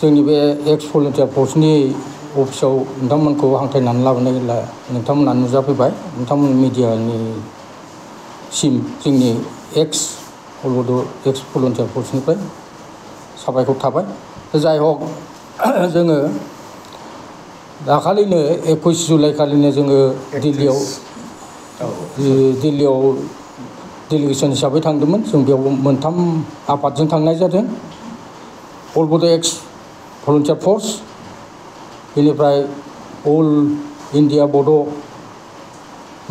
जोंनि बे एक्स भलुन्टियार फर्सनि अफिसाव नोंथांमोनखौ हांख्रायनानै लाबोनायलाय नोंथांमोना नुजाफैबाय। नोंथांमोन मिडियानि सिम जोंनि एक्स भलुन्टियार फर्सनिफ्राय साबायखर थाबाय। जाय हक जोङो दाखालिनो 21 जुलाइ खालिनो जोङो दिल्लीयाव डेलिगेसन हिसाबै थांदोंमोन। जों बेयाव मोनथाम आफादजों थांनाय जादों। अल बड' एक्स भलुन्टियार फर्स, बेनिफ्राय all India Bodo'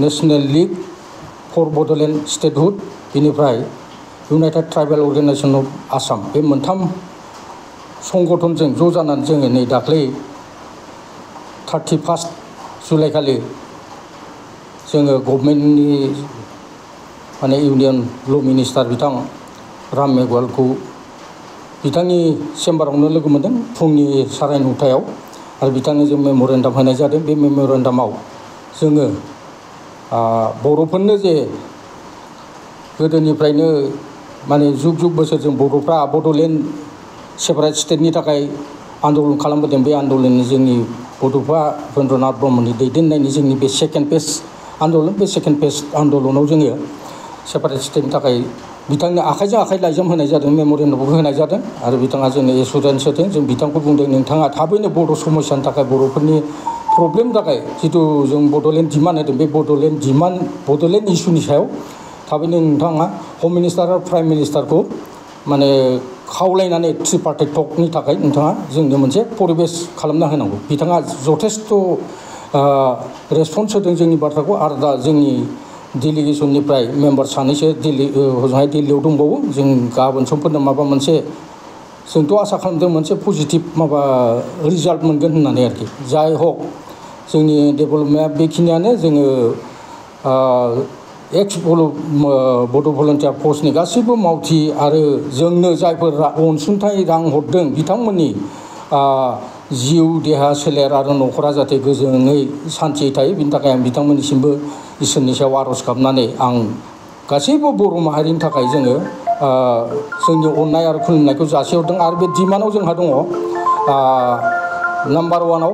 national league for Bodoland statehood, बेनिफ्राय united tribal organisation of Assam. बे मोनथाम संगठनजों ज' जानानै जोङो नै दाख्लै 31 जुलाइ खालि जोङो गभर्नमेन्टनि इउनियन ल' मिनिस्टार बिथां राम मेघवालखौ बिथांनि चेम्बारावनो लोगो मोनदों फुंनि 9:30 आरो बिथांनो जों मेम'रेन्डाम होनाय जादों। बे मेम'रेन्डामाव जोङो बर'फोरनो जे गोदोनिफ्रायनो जुग जुग बोसोरजों बर'फ्रा बड'लेण्ड सेपारेट स्टेटनि थाखाय आन्दलन खालामबोदों। बे आन्दलननि जोंनि बड'फा उपेन्द्रनाथ ब्रह्मनि दैदेननायनि जोंनि बे सेकेन्ड फेज आन्दलन, बे सेकेन्ड फेज आन्दलनाव जोङो सेपारेट स्टेटनि थाखाय बिथांनो आखाइजों आखाइ लाइजाम होनाय जादों, मेम'रेन्डामबो होनाय जादों। आरो बिथाङा जोंनो एसुरेन्स होदों। जों बिथांखौ बुंदों नोंथाङा थाबैनो बर' समस्यानि थाखाय, बर'फोरनि प्रब्लेमनि थाखाय जिथु जों बड'लेण्ड डिमान्ड होदों, बे बड'लेण्ड इस्युनि सायाव थाबैनो नोंथाङा हम मिनिस्टार आरो प्राइम मिनिस्टारखौ खावलायनानै ट्रिपार्टाइट टकनि थाखाय नोंथाङा जोंनो मोनसे परिबेस खालामना होनांगौ। बिथाङा जथेस्थ' रेसपन्स होदों जोंनि बाथ्राखौ। आरो दा जोंनि डेलिगेसननिफ्राय मेम्बार सानैसो हजोंहाय दिल्लीयाव दंबावो। जों गाबोन समफोरनो माबा मोनसे, जोंथ' आसा खालामदों मोनसे पजिटिभ रिजाल्ट मोनगोन होननानै आरोखि। जाय हक जोंनि डेभेलपमेन्टआ बेखिनियानो। जोङो एक्स बड' भलुन्टियार फर्सनि गासैबो मावथि आरो जोंनो जायफोर अनसुंथाइ रां हरदों बिथांमोननि जिउ देहा सोलेर आरो न'खरा जाहाथे गोजोनै सान्थियै थायो, बिनि थाखाय आं बिथांमोननिसिमबो इसोरनि सायाव आर'ज गाबनानै आं गासैबो बर' माहारिनि थाखाय जोङो जोंनि अननाय आरो खुलुमनायखौ जासिहरदों। आरो बे डिमान्डआव जोंहा दङ नाम्बार 1आव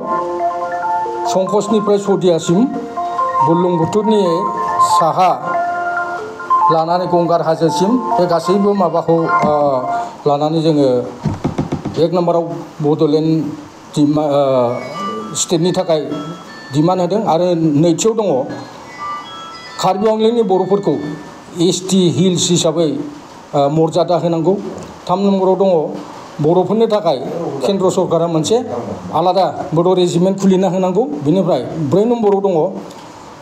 संकसनिफ्राय सदियासिम, बुरलुंबुथुरनि साहा लानानै गंगार हाजोसिम बे गासैबो माबाखौ लानानै जोङो 1 नाम्बाराव बड'लेण्ड स्टेटनि थाखाय डिमान्ड होदों। आरो नैथियाव दङ कार्बि आंलंनि बर'फोरखौ ST हिल्स हिसाबै मर्यादा होनांगौ। 3 नम्बराव दङ बर'फोरनो थाखाय केन्द्र सरकारा मोनसे आलादा बड' रेजिमेन्ट खुलिना होनांगौ। बेनिफ्राय 4 नम्बराव दङ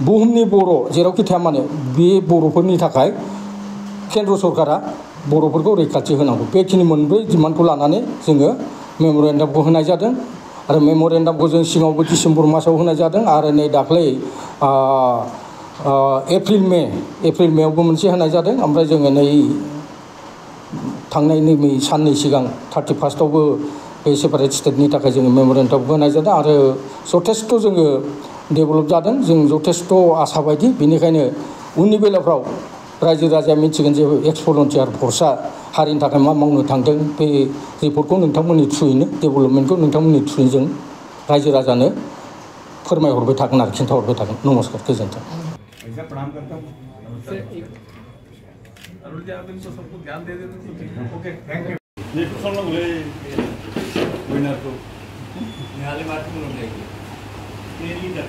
बुहुमनि बर' जेरावखि थाया मानो बे बर'फोरनि थाखाय केन्द्र सरकारा बर'फोरखौ रैखाथि होनांगौ। बेखिनि मोनब्रै डिमान्डखौ लानानै जोङो मेम'रेन्डामखौ होनाय जादों। आरो मेम'रेन्डामखौ जों सिगाङावबो डिसेम्बर मासाव होनाय जादों। आरो नै दाख्लै एप्रिल मेआवबो मोनसे होनाय जादों। ओमफ्राय जोङो नै थांनाय साननै सिगां 31आवबो बे सेपारेट स्टेटनि थाखाय जोङो मेम'रेन्डामखौ होनाय जादों। आरो जथेस्थ' जोङो डेभेलप जादों। जों जथेस्थ' आसा बायदि। बेनिखायनो उननि बेलाफ्राव रायजो राजाया मिथिगोन जे एक्स भलुन्टियार फर्सआ हारिनि थाखाय मा मावनो थांदों। बे रिपर्टखौ नोंथांमोननि थ्रुयैनो, डेभेलपमेन्टखौ नोंथांमोननि थ्रुयै जों रायजो राजानो फोरमायहरबाय थागोन आरो खिन्थाहरबाय थागोन। नमस्कार, गोजोन्थों। प्रणाम करता हूँ। अरुण जी, आप इनको सबको ज्ञान दे देते तो ठीक है। Okay, thank you. ये कुछ लोग ले विनर को निहाले बात में लोग जाएंगे। ये लीडर